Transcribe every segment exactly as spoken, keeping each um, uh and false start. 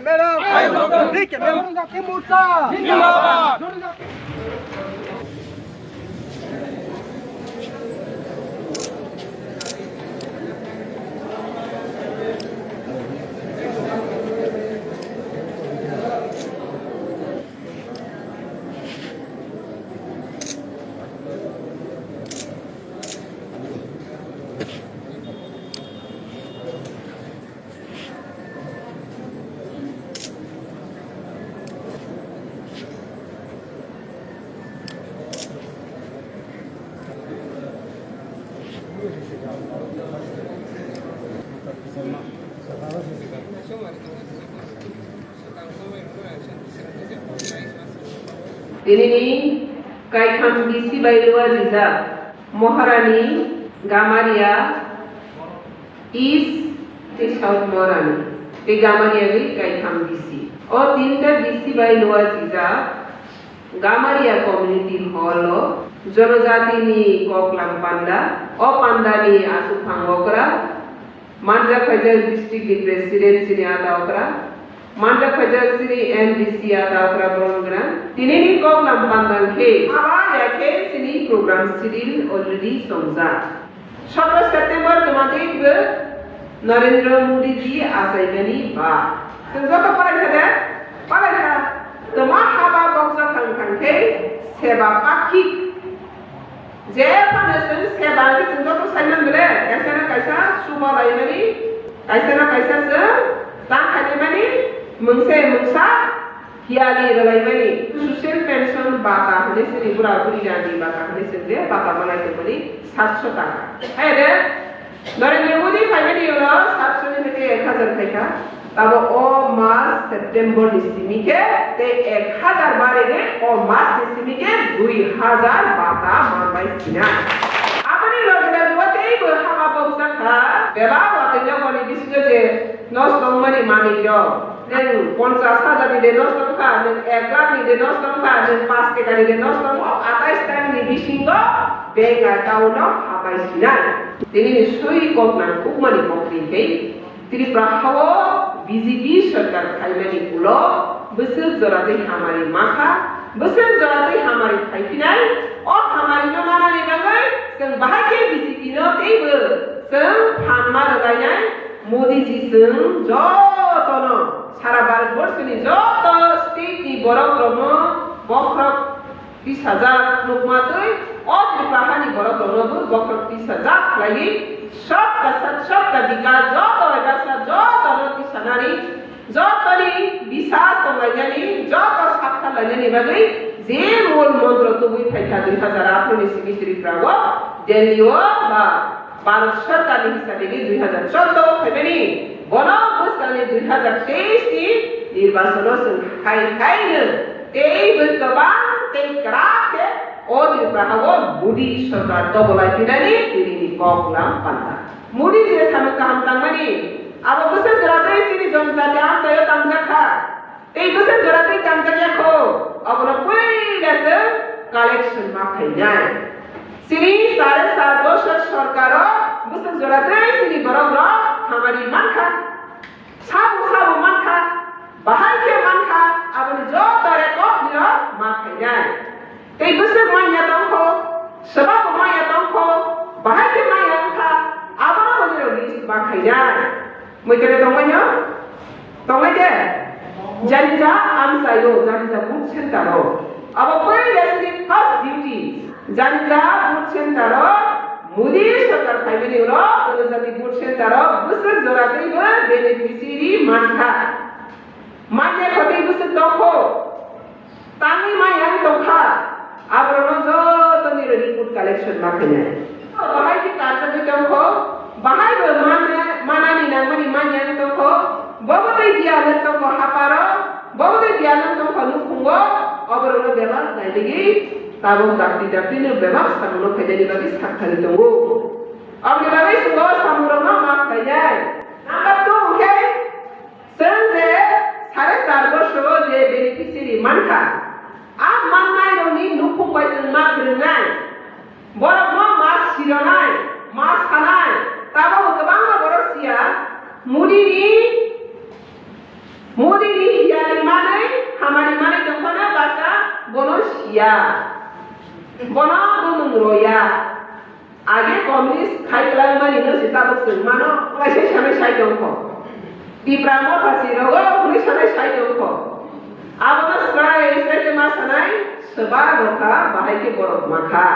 Madam, Madam, Madam, Madam, Madam, Madam, Tinini kaitham bisi bai luajijak Maharani, Gamaria, East tei South Maharani tei Gamaria bai kaitham bisi. O tinta bisi bai luajijak Gamaria Community Hall o Jonojatini Koklam Panda. O pandani aswk phang okra manjak phaijak district ni president chini ata okra, manjak phaijak chini M D C ata okra borom gwnang. Tinini koklam panda khe aba ya khe chini program schedule already chongjak. Sotro September twma tei bw Narendra Modi ji achaimani ba. Chwng joto palaikha de? Palaikha. Twma haba bokjak thang thang khe seba pakhik. Je phano chwng seba hwnkhe chwng joto saiman bele, kaisa na kaisa suba laimani, kaisa na kaisa chwng tang khainimani, mungsa mungsa hiyali rwlaimani, social pension bata hwnwi chini bura buri rani bata hwnwi chwng je bata manai tongmani satso taka. Hai de, Narendra Modi phaimani ulo satso ni hwnkhe ek hazar phaikha. Tabo o mas September ni simi khe tei ek hazar bari ni o mas ni simi khe dui hazar bata manbai sinai. Aboni logi logi o teibo haba bokjak kha. Bebak watwi nokni bisingo je nos tongmani manwi rok. Nwng ponchas hajar ni de nos tong kha, nwng ek lakh ni de nos tong kha, nwng panch taka ni de nos tong kha, atais tang ni bisingo bank account no hapai sinai. Tini ni swi kok nang kukmani kok ring khe Tripura hao B J P sarkar phaimani ulo bwswk jora tei hamari mankha, bwswk jora tei hamari phaiphinai, o hamari no manani bagwi chwng bahai khe B J P no teibo chwng phan ma rwlainai. Modi ji chwng jotono sara Bharat borso ni joto state ni borok rokno bokhorok tisajak nukma twi o Tripura hani borok rokno bo bokhorok tisajak khlaiwi sabka sath sabka bikas joto bai baksa jotono tisanani, jotoni bisas tonglainani, joto sakha lainani bagwi je mol montro tubui phaikha dui hazar atharo ni simi Tripura o Delhi o ba Bharat Sarkar ni hisabe ni dui hazar chordo phaimani, bono bwskangni dui hazar teis ni nirbachon o chwng hai haino tei bw kwbang tei kwrak khe o Tripura hao Modi Sarkar tobolai phinani tini ni kok lam panda. Modi je samung kaham tangmani, abo bwswk jora tei chini jonojati amchaio tangjak kha. Tei bwswk jora tei tangjak ya kho, abono puila se collection ma khainai. Chini sare sar bosor sorkaro bwswk jora tei chini borok rok hamari mankha, sabo sabo mankha, bahai khe mankha, aboni joto record ni rok ma khainai. Tei bwswk manya tongkho, swbabo manya tongkho, bahai khe manya wngkha, abono hwnwi rok list ma khainai. Mui kene tongmanya? Tongnai de? Janija amchaio, Janija booth center o. Abo puila chini first duty. Janija booth center o Modi sarkar phaimani ulo, Janija booth center o bwswk jora teibo beneficiary mankha. Manya kho tei bwswk tongkho. Tangwi maya wng tongkha, aborokno jotoni report collection ma khainai. Bahai khe karjagwi tongkho, bahai bo mana, manani nangmani manya wng tongkho, bobo tei biyal wng tongkho haparo, bobo tei biyal wng tongkho nukhungo, oborokno bebak nainigwi tabuk dakti dakti no bebak samungno khainani bagwi sakthari tongo. Aboni bagwi chwng o samungrokno ma khlainai. Number two khe, Chwng je sare char borsoro je beneficiary mankha, a mannairokni nukhung bai chwng ma phwrwngnai, borokno ma sironai, ma sanai, tabukbo kwbangma borok siya, Modini, Modi ya. Bono bumung rw ya. Age communist khai kwlangmani no se tabuk chwng mano, wngkha se sanai sai tongkho. Tipra Motha si rogo hwnwi sanai sai tongkho. Abono srai srai khe ma sanai, swba rokha, bahai khe borok makha.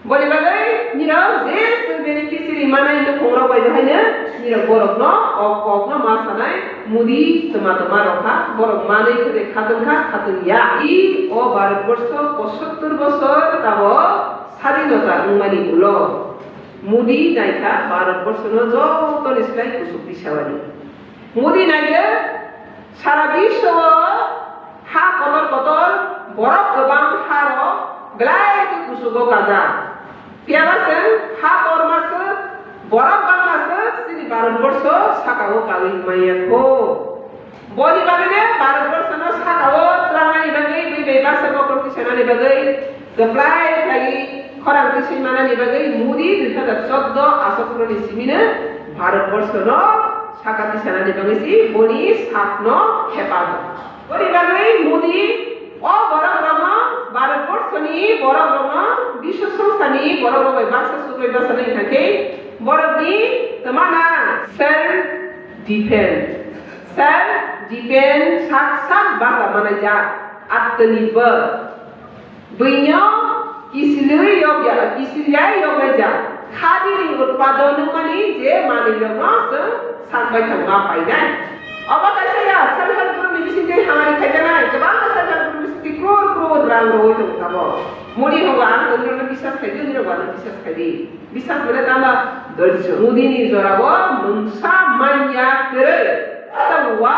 Boni bagwi nirok je chwng beneficiary manai nukhungrok bai haino nirok borokno o kokno ma sanai, Modi twma twma rokha, borok manwi khwtwi khatungkha, khatungya. I o Bharatborsho pochattor bosor tabok Sadinota wngmani ulo Modi naikha Bharatborshono jotoni slai kuchuk tisawani. Modi naikha sara biswo ha kotor kotor borok kwbang harok belai khe kuchugo kajak. Phiyaba chwng ha torma swk, borok bangma swk chini Bharatborsho sakao kaiwi manya kho. Boni bagwino Bharatborshono sakao twlangnani bagwi bui bai baksa bokhorok tisanani bagwi kwplai khlaiwi khorang twi swi manani bagwi Modi dui hazar chordo aswk phuruni simino Bharatborshono saka tisanani bagwi si boni sakno hepago. Boni bagwi Modi o borok rokno, Bharatborshoni borok rokno, biswa songsani borok rok bai baksa sukroi bwsani hwnkha khe borokni twmana self defense. Self defense sak sak basa manai jak, atmanirbhar. Buino kisilwi yokya, kisilya yokya jak. Khadini utpadon wngmani je manwirokno chwng sak bai thangma painai. Obo kaisa ya, self help group ni bisingtwi hamari khaijaknai, kwbangma self help group ni bisingtwi crore crore rang rwui tongo tabok. Modi hogo ang nokno biswas khaidi, nini hogo ano biswas khaidi. Biswas mane tamo doijo. Modi ni jorao mungsa manya kwrwi. Tamo wa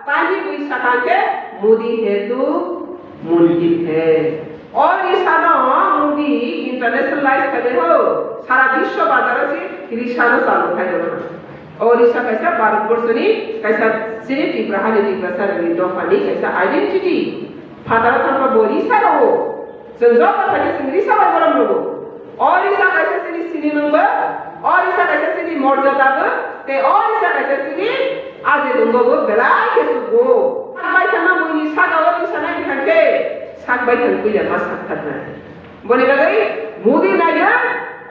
tani bui sakha khe Modi he tu Munjit he. O risano Modi internationalize khaide ho. Sara biswa bazaro se risano chalu khaide ho. O risa kaisa Bharatborshoni kaisa chini Tipra hani Tiprasa rokni dophani kaisa identity. Phataro thangma bo risa rwo. Chwng joto khaide chwng risa bai borom rwo. O risa kaisa chini sinimung bo, o risa kaisa chini morjada bo, tei o risa kaisa chini ajinung bo belai khe sugo. Sak bai thangma buini saka o tisanai hwnkha khe, sak bai thang puila ma sak thaknai. Boni bagwi Modi naina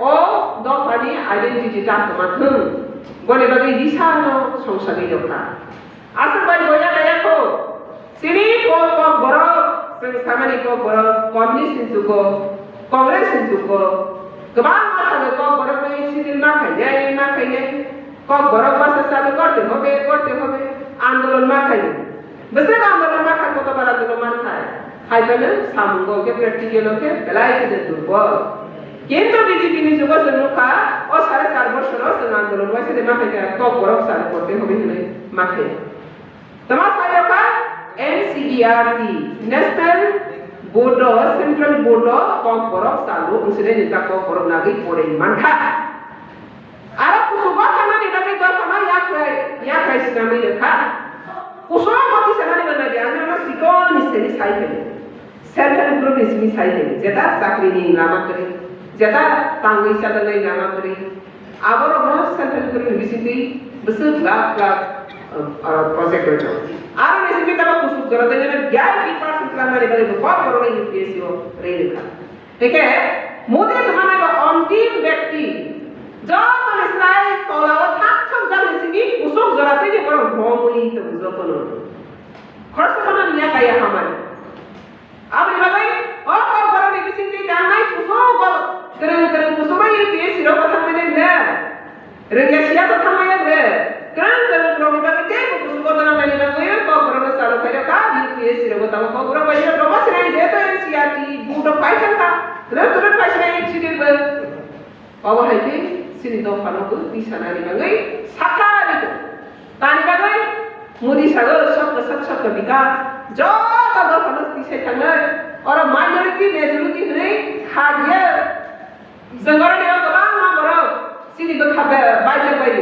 o dophani identity ta kwma thwng. Boni bagwi risa no songsagwi rokha. Aswk bai boya kaya kho. Chini kok, kok borok, chwng samani kok borok, communist ni jugo, Congress ni jugo, kwbangma salo kok borok bai sidil ma khainai, ma khainai. Kok borok basa salo korte hobe, korte hobe, andolon ma khainai. Bwswk andolon ma khai, kotobar andolon ma khai. Hai phano samungo khe practical o khe belai khe durbol. Kintu B J P ni jugo chwng nukha, o sare char bosoro chwng andolon waisa de ma khai kha, kok borok salo korte hobe hinwi ma khai. Tama sayo kha N C E R T, National Board o, Central Board o kok borok chalo, wngsinai ni ta kok borok nagwi poroi mankha. Aro kuchugo thanani bagwi dophano yakhrai, yakhrai swnamwi rwkha. Kuchugo tisanani bagwi ani ano sikon ni seni sai phai. Self help group ni simi sai phai, jeta chakri ni lama kwrwi, jeta tangwi chajaknai lama kwrwi, aborokno self help group ni bisingtwi bwswk lakh lakh, uh, uh, project rwjak. Aro ni simi tamo kuchuk jora tei V I P person twlangnani bagwi bo kok borokno U P S C o rwi rwkha. Hwnkhe Modi twmani bo ontim byakti, jotoni slai tolao thangchok jakni simi kuchuk jora tei borok romwi tongo jotono. Khoroksa phano niya kaya hamari. Aboni bagwi o kokborokni bisingtwi tangnai kuchugo kwrwng kwrwng kuchukma U P S C rok bo thangmani hwnkhe. Rwngya siya bo thangmani hwnkhe. Kwrwng kwrwng borokni bagwi teibo kuchugo tongmani bagwi kokborokno chalo khairokha U P S C rok bo tabuk kokborok bai rok bo sinai je to N C E R T board o phai thangkha. Kwrwng kwrwng phai sinai incident bo. Obo hai khe chini dophano bo tisanani bagwi sakha rikha. Tani bagwi Modi sago sabka sath sabka bikas, joto dophano tisai thangnai. Oro minority majority hwnwi kha ya. Chwng oro ni kwbangma borok chini bwkha bai-, baijak bai.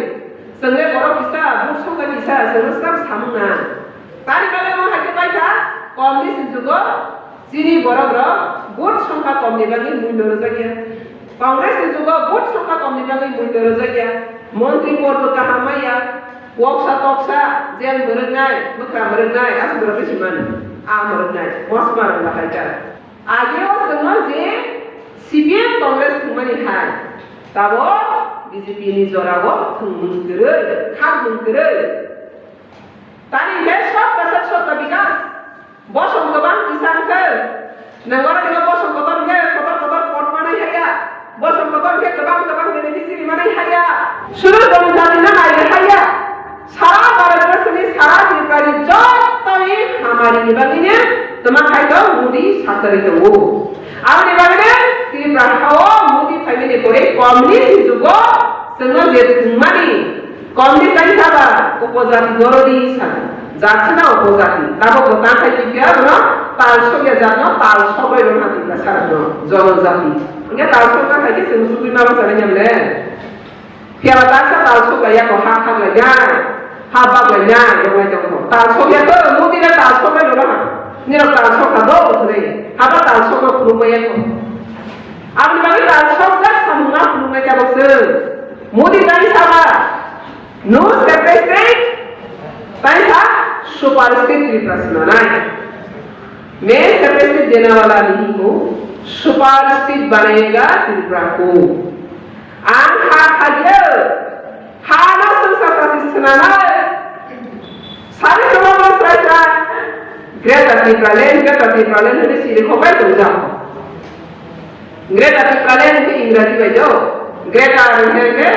Chwng le borok kisa, buk songkha kisa, chwng no swkang samung na. Tani bagwi omo hai khe paikha, communist ni jugo chini borok rok vote songkha kom ni bagwi mui no rwjak ya. Congress ni jugo vote songkha kom ni bagwi mui no rwjak ya. Montri pod bo kaham maya, woksa toksa, jel mwrwknai, bwkha mwrwknai, aswk borok bisi mano. A mwrwknai, mosma rwla hai kha. Ageo chwngno je C P M Congress thwngmani hai, tabo B J P ni jorao thwngmung kwrwi, khakmung kwrwi. Tani he sob kaisa sob ka bikas. Bosong kwbang kisa wngkhe. Nang oro nino bosong kotor wngkhe, kotor kotor pot manai haiya. Bosong kotor wngkhe kwbang kwbang beneficiary manai haiya. Suru jonojati no nai haiya. Sara Bharat Borso ni sara Tripura ni joto ni hamari ni bagwi no tama khai tong Modi sakari tongo. Aboni bagwi no Tripura hao Modi phaimani pore communist ni jugo chwngno je thwngmani communist ani saba upojati dorodi saka. Jat sina upojati. Tabok bo tang khai tipya bono tal sokya jatno tal sokbai rwna tipya sara no jonojati. Hingke tal sokna khai khe chwng sugui ma bwsa nai nyamle. Phiya ba taksa tal sok lai ya ko ha khak lai ya, ha bak lai ya, yong lai tong ko. Tal sok ya ko, Modi le tal sok lai lo ha. Nirok tal sok ha do, hwnwi. Haba tal sok no phunuk bai ya ko. Aboni bagwi tal sok jak samung ma phunuk nai tabok se. Modi tani saba. No separate state, tani sa super state Tripura swnanai. मैं separate state देने वाला नहीं हूँ, super state बनाएगा त्रिपुरा को। Ang ha khajeo, ha no sung sa sa si swnanai. Sari kama ma srai sa. Greater Tipraland, Greater Tipraland hwnwi siri khobai tong jao. Greater Tipraland hwnwi Ingraji bai do. Greater hwnwi hwnwi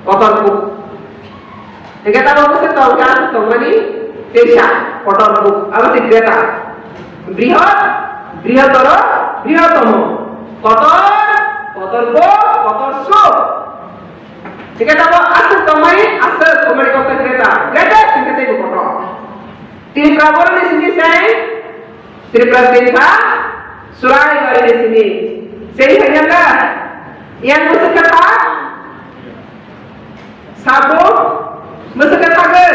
kotor buk. Hingke tamo bwswk tong khe aswk tongmani teisa kotor buk, abo se greater. Brihot, brihotoro, brihottomo. Kotor, kotor bo, kotor so. Hingke tamo aswk tongmani, aswk tongmani kotor greater. Greater hingke teibo kotor. Tripura boroni simi sei, Tripura state ha, Churaibari ni simi. Sei haiya ka? Yang bwswk kha? Sabo bwswk kha thago?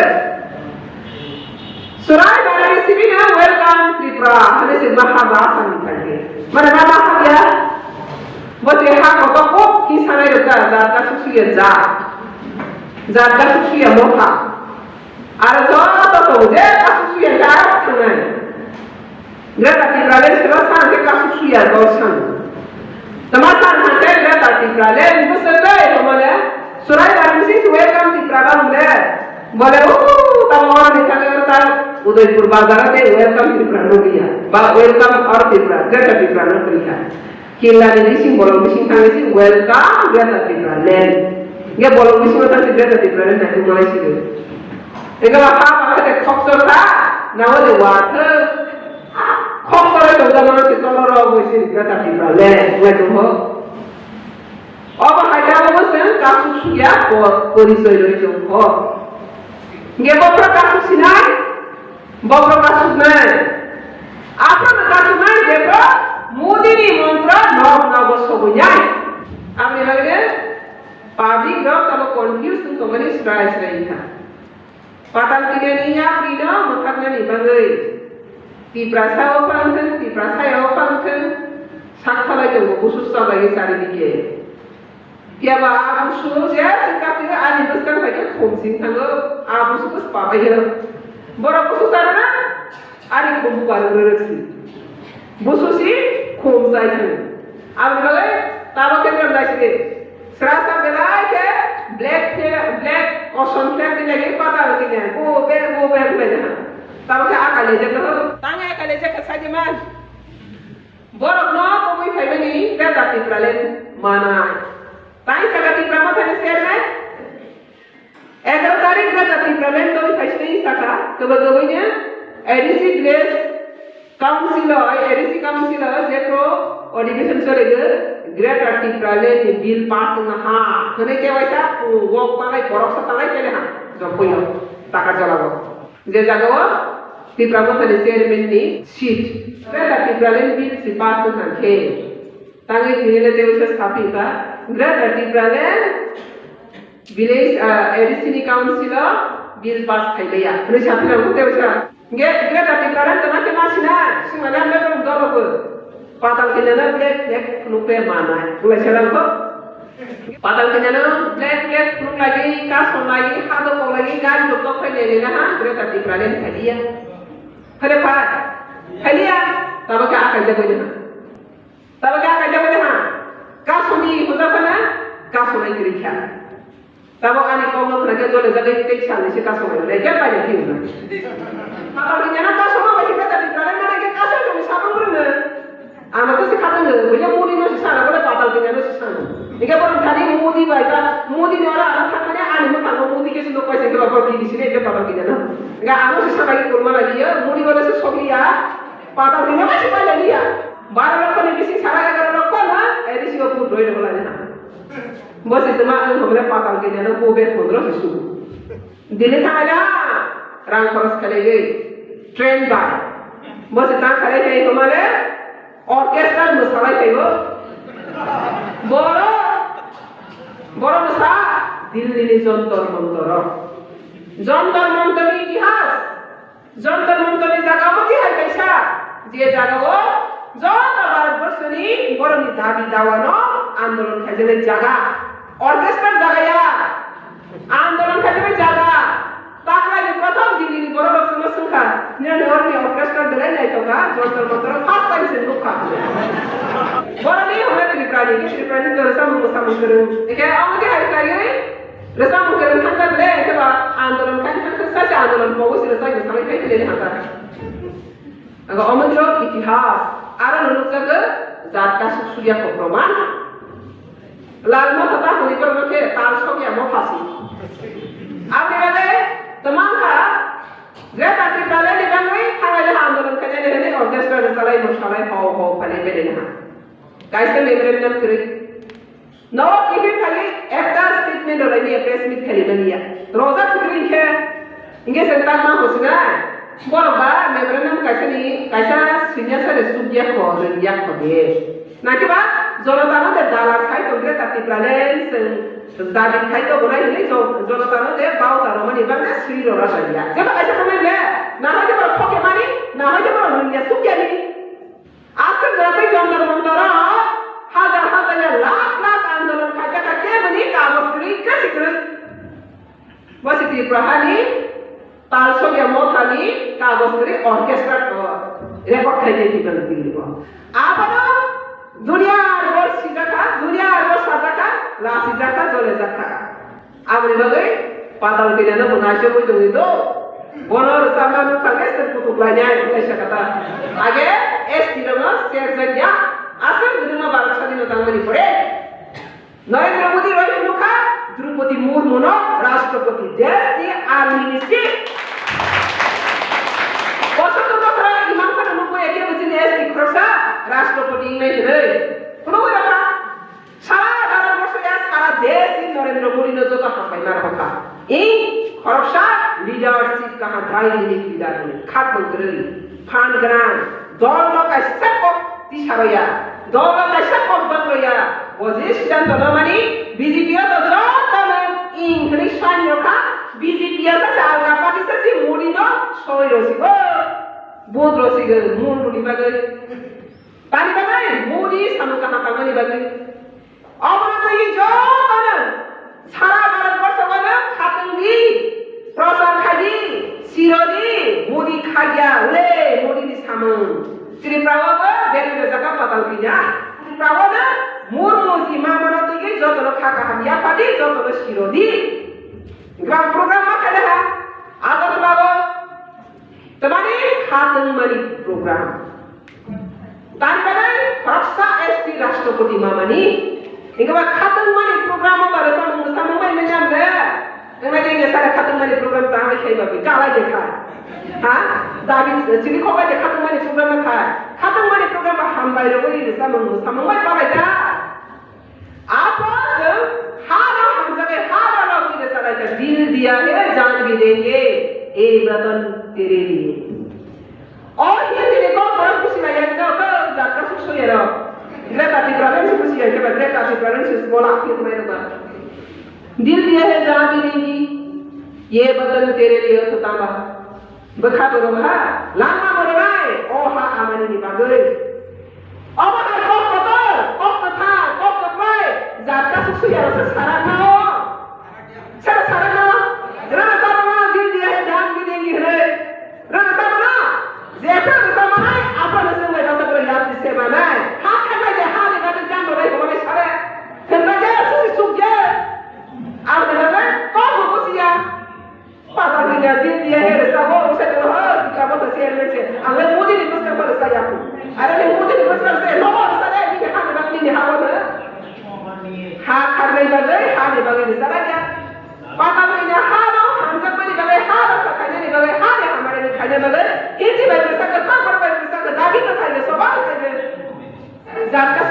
Churaibari ni simi no welcome Tripura. Hwnwi se ma ha ba sa ni thai. Mane ma ma ha ya? Bo se ha ko ko ki sanai rok da, jat ka suk suya jat. Jat ka suk suya mo ha. Aro joto tongo, je kasuk suya khe aro thangnai. Greater Tipraland seba sa hwnkhe kasuk suya dol san. Tama san hwnkhe Greater Tipraland bwswk tei tongmani Churaibari bisi welcome Tripura ba hwnle. Bole o tamo oroni thangwi oro ta Udaipur bazar tei welcome Tripura nukliya. Ba welcome all Tripura, Greater Tipraland nukliya. Killa ni bising bolong bising thangwi si welcome Greater Tipraland. Hingke bolong bisingo thangwi Greater Tipraland naituk manai si. Hingke ba ha ba khe khokchor kha, na o de wa khe khokchor oi tong jama si tongro rok bai si Greater Tipraland wngwi tongkho. Obo hai khe abo se kasuk sukya po-, porichoi roi tongkho. Hingke bo phra kasuk sinai, Bobrok kasuknai. Aphano kasuknai jebro Modi ni montro nok nogo sobuinai. Aboni bagwi public rok tamo confuse wng tongmani srai srai wngkha. Patal kanya ni yapri no mwthaknani bagwi Tiprasa o phang thung, Tiprasa o phang thung, sak phalai tongo busu chabai charidike. Phiya ba a busu je swngkha twi ani bwskang bai khe khum sing thango, a busu bwswk pa bai khe. Borok busu chana na, ani khum bubar rwrwk si. Busu si khum chai thango. Aboni bagwi tamo khe gram lai si de. Sra sa belai khe black flag, black kosom flag ni lagi pata rwgwi ne. Bo be, bo be wngbai na. Tamo khe a kali je no. Tang a kali je khe sai de man. Borok no tongwi phaimani Greater Tipraland manai. Tai saka Tipra Mothani chairman. Egaroh tarik Greater Tipraland tongwi phaisini saka, kwbwi kwbwino A D C village council o, A D C council o jepro adhibeson choligo Greater Tipraland ni bill pass wngna ha. Hwnwi kewaisa wok talai, boroksa talai kele ha. Jopoi o, taka jolao. Je jagao Tipra Mothani chairman ni seat. Greater Tipraland bill si pass wngkha khe. Tangwi tini le tei wngkha saphi wngkha. Greater Tipraland village, ah, A D C ni council o bill pass khai baiya. Hwnwi saphi rok tei wngkha. Ge-, Greater Tipraland tongma khe ma sina, sima le ang le dolo bo. Patal kanya no black flag phunuk pe manai. Wnglaisa lang kho. Patal kanya no black flag phunuk lagi, kasom lagi, hadok kok lagi, gari rok tok phai nai nai na ha, Greater Tipraland khai dia. Phale phai. Haliya, tabo khe akai jagwi ha. Tabo khe akai jagwi ha. Kasoni hujak phana, kasonai kwrwi kha. Tabo ani kokno khna khe jole jagwi tei salni se kasonai le khe paina phiyo na. Papa bini na kasonai bai se kata di kare mana khe kasonai sabang rwna. Ano to se khatang le, buya muri no se sana bole patal kanya no se sana. Ike borok thani mudi bai ta, mudi ni ora ano thangmani ani no thangma mudi ke se no paisa ke bapor kini sini ke patal kanya no. Ga ano se sana ke kurma lagi ya, mudi wala se sobiya, patal kanya ma se paisa liya. Bara rok ni bisi sara egar rok ko na, e bisi ko put roi rok lagi na. Bo se tuma ang homre patal kanya no ko be pondro se su. Delhi thangla rang khoros khalaiwi train bai. Bo se tang khalai khai homa le orchestra mwsalai phaibo. Boro, boro bwsa Delhi ni Jantar Mantar o. Jantar Mantar ni itihas. Jantar Mantar ni jaga omo tihai kaisa. Je jaga o joto Bharat borso ni borok ni dabi dawa no andolon khaijaknai jaga. Orchestra jaga ya. Andolon khajaknai jaga. Taklai ni prothom Delhi ni borok rok chwngno swngkha, "Nini orni orchestra belai naithok kha, Jantar Mantar o first time se nukha." Borok ni hwnwi Tripura ni, Tripura ni to rwchapmung mwsamung kwrwng. Ekhe omo khe hai khlaiwi rwchapmung kwrwng thangsa belai, ekhe ba andolon khai thangsa, sachi andolon kobo se rwchapmung samai khai khlai thangsa. Ang omo diro itihas, aro nukjago jat kasuk surya ko proman. Lal Motha ta hwnwi borokno khe tal sokya motha si. Aboni bagwi twmang kha Greater Tipraland ni bagwi thanglai le ha andolon khainai le hwnwi orchestra rwchalai mwsalai hau hau khainai belai le ha. Kaisa memorandum kwrwi. Nogo kifir khainai ekta statement rwlai manya, press meet khainai manya. Rojak kwrwi khe Hingke chwng tangma hwsina, borok ba memorandum kaisa ni, kaisa signature chukya kho, rwngya kho de. Nakhe ba jonotano de dala sai tongkhe ta Tipraland chwng dabi khai tongo nai hinwi jo-, jonotano de bauta romani bagwi swi rwna jaya. Jeba kaisa tongnai le, nahai de borok thokya mani, nahai de borok rwngya chukya ni. Aswk jora tei Jantar Mantaro hajar hajar ya lakh lakh andolon khaijak kha keboni kagoj kwrwi kwswi kwrwi. Bo se Tripura hani Talsokya Mothani kagoj kwrwi orchestra ko record khaikhe Tiprani Delhi o. Abono duniya arbo sijak kha, duniya arbo sajak kha, lachijak kha, jolejak kha. Aboni bagwi patal kanya no bo naisogwi tongwi do. Bono rwchapma nukha khe se kutuk lainai, kaisa kata. Age S T rokno serjak ya. Aswk rwma barok sadino tangmani pore Narendra Modi roi phunukha Droupadi Murmu no Rashtrapati, desh ni army ni chief. Bosor to bosor imang phano nukmaya khe bwsini S T khoroksa Rashtrapati wngnai hwnwi phunugwi rwkha. Sara Bharat borso ya sara desh ni Narendra Modi no joto hambai ma rwkha. Ing khoroksa leadership kaham dynamic leader ni khakmang kwrwi, phan gwnang, dol no kaisa kok tisaro ya, dol no kaisa kok banglo ya. Bo je siddhanto no mani B J P o to joto no ing hwnwi sign rwkha, B J P o sa se alga party sa se Modi no soi rwsigo, vote rwsigo Murmu ni bagwi. Tani bagwi Modi samung kaham tangmani bagwi. Obono twi jotono sara Bharat borso o khatungdi, prochar khaidi, sirodi, Modi khagya, ule Modi ni samung. Tripura o bo belu rejaka patal pinya. Tripura o no Murmu si ma mano twi jotono kha kaham yaphadi, jotono sirodi. Gam program ma khade ha, Agartala o Tamani kha tongmani program. Tani bagwi khoroksa S T Rashtrapati mamani. Hingke ba kha tongmani program o ba rwchapmung mwsamung bai manya de. Wngna je sara kha tongmani program ta hai khai ba bi kalai de kha. Ha? Dabi chini khobai de kha tongmani program kha. Kha tongmani program ba hambai rogwi rwchapmung mwsamung bai palai da. Apo chwng hano hamjaknai hano rok tini salai kha, "Dil diya hai jaan bhi denge, ye batan tere liye." O Hindi ni kok borok busi lai ya, jao to jat ka suk suk ya rok. Greater Tipraland se busi ya, keba Greater Tipraland se bola akhir mai rok ba. "Dil diya hai jaan bhi denge, ye batan tere liye," to tama. Bwkha borok ha, langma borok nai, o ha amani ni bagwi. Obo hai kok kotor, kok kwthar, kok kwplai, jat ka suk suk ya rasa sarak na o. Sara sarak na o. Rana sarak na o, din diya hai dan bi dengi hre. Rana sarak na o. Jeta rasa manai,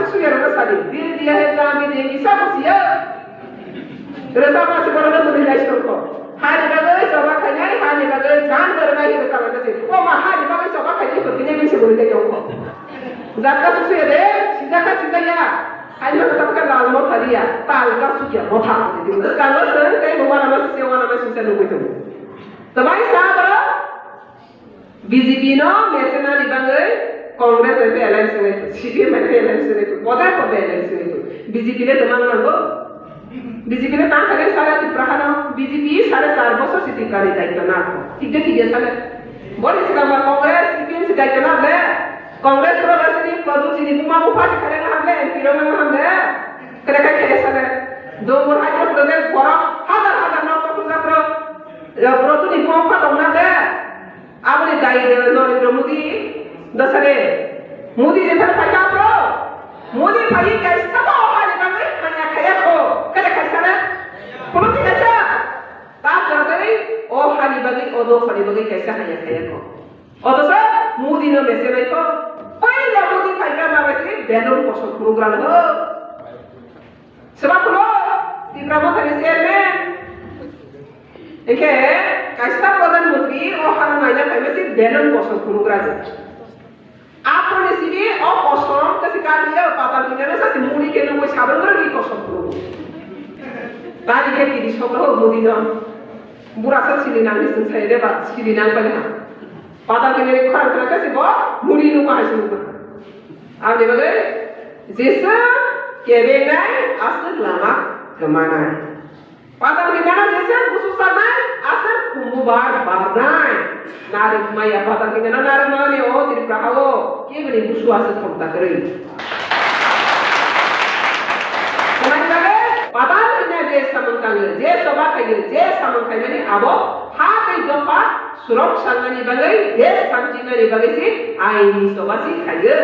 Suya rwna sadi, dil diya hai jami dengi sa kusiya. Rwchapma se borok no kwrwi lai songkho. Hani bagwi choba khainai, hani bagwi jan kwrwnai hinwi sabaikha se. O ma, hani bagwi choba khainai hinwi kwrwinai bini se bwrwi tei tongkho. Jatka suksuya de, sijakha sijakya. Haino kwtal khe lal motha riya, tal ka sukya motha. Bwskango chwng tei bo uanama sukya, uanama sukya nugwi tongo. Twmai sa borok? B J P no mesenani bagwi Congress bai khe alliance wngwi tongo, C P M bai khe alliance wngwi tongo, bodai bodai alliance wngwi tongo. B J P le twmang nango? B J P le tang khaikhe sale Tipra hano, B J P sare char bosor se Tipra ni daityo na. Thik de thik ya sale. Boni swkang ba Congress, C P M se daityo na ble. Congress rok bai sini Pradyot chini buma bupha se khaina naham ble, M P rok nang naham ble. Kene khai khaina sale. Dongur hai rok ble borok hajar hajar nok tok jak rok. Ya, Pradyot ni buma bupha tong na ble. Aboni dai de Narendra Modi, dasare. Modi je phai phaikha bro. Modi phai kaisa bo hani bagwi hanya khaya kho. Kare kaisa na? Kono di kaisa. Ta jadai o hani bagwi, o do hani bagwi kaisa hanya khaya kho. Otosa Modi no mese nai kho. Paila Modi phaikha ma bai si belon kosom program ho. Sebab kulo, Tipra Mothani chairman. Eke, kaisa Pradhan Mantri, o hano naina khaima si belon kosom phunuk rajak. Aponi sini, o kosom, kasi kali ya, patal dunia na sasi muni ke nungwi sabang rwi kosom phunuk. Tani ke kiri sokro muni no. Bura sa sini nang ni sing sai de ba, sini nang pa ha. Patal kene khorang khorang khe se bo muni nungma hai se nungma. Aboni bagwi jesa kebengnai aswk lama kwmanai. Patal kene jesa busu sarnai aswk kumbu bar barnai. Narwk maya patal kene narwk mani o Tripura ha o kebini busu aswk thokta kwrwi. Kwmani bagwi patal kene je samung tangwi, je choba khaio, je samung khaimani abo ha tei dopha Surok salnani bagwi, desh santinani bagwi se aini choba se khaio.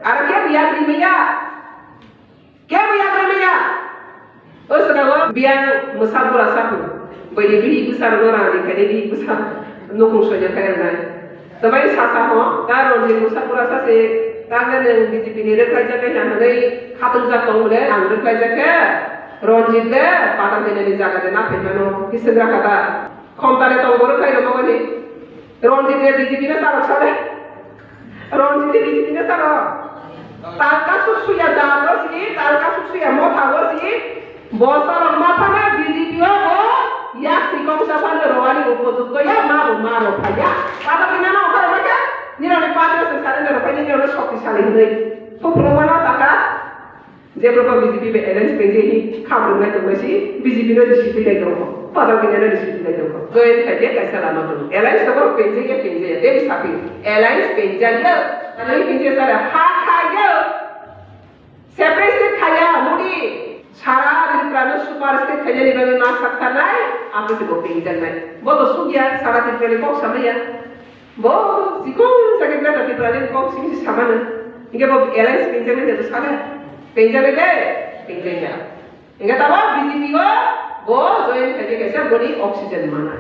Aro kebo yak rimaya? Kebo yak rimaya? O swnamo biyang mwsa bura sabu. Bini bihik bwsa rwno rani khaini bihik bwsa nukhung soino khairoknai. Tamani sasa ho, ta Ranjit mwsa bura sase, ta nwng B J P ni rwkhlaijak khe hwnwi khatungjakha tong le, ang rwkhlaijak khe, Ranjit le, patal hinani jaga de na phaimano, hiswk rakha ta. Khomtale tong borok khlai rwmani. Ranjit le B J P no sarok sale. Ranjit le B J P no sarok. Talka suksuya jat o si, talka suksuya motha o si. Bosarok ma phana B J P o bo yak si kongsa phano rwani bo bojot ko ya ma bo ma rw phai ya. Pata pina no kharo ma kya? Nirok ni patra se sare nirok phai nirok no shokti sale hinwi. Thopro ma no taka. Jephru bo B J P bai alliance penjai hi khamrwngnai tongmani si B J P no receive khlai tongo, padal kanya no receive khlai tongo. Join khaikhe kaisa lama tongo. Alliance no bohrok penjai ya, penjai ya, tei bwsa phi alliance penjai ya. Alliance penjai sara ha kha ya. Separate state khaya, Modi sara Tripura no super state khainani bagwi ma sak tharnai, abo se bo penjaknai. Bo to sugya, sara Tripura ni kok samaya. Bo sikon sakit na tapi berani kok sini si sama na. Hingke bo alliance penjak ni jatuh sana. Penjak ni deh, penjak ya. Hingke tabo B J P o bo join khaikhe kaisa boni oxygen mana.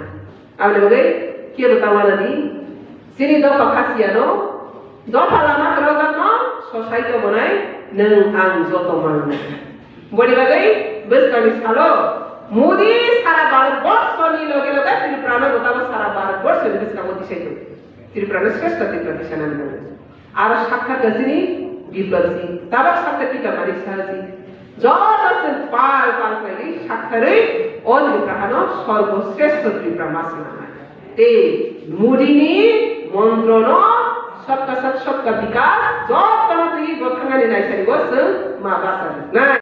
Aboni bagwi kebo ta wana di. Sini dopha khasiya no, dopha lama kwrwjak no, society o bonai nwng ang joto manna. Boni bagwi bwskangni salo Modi sara Bharat borso ni loge loge Tripura no bo tabo sara Bharat borso ni bwskango tisai tongo. Tripura no sreshto Tripura tisanani bagwi. Aro sakha kasini Biplab Singh, tabok sakha Pika Manik Saha ji. Joto se pal pal khlaiwi sakharwi o Tripura hano sorbo sreshto Tripura ma swnamnai. Tei Modi ni montro no sabka sath sabka vikas joto no twi bo thangani naisari bo chwng ma basa nai.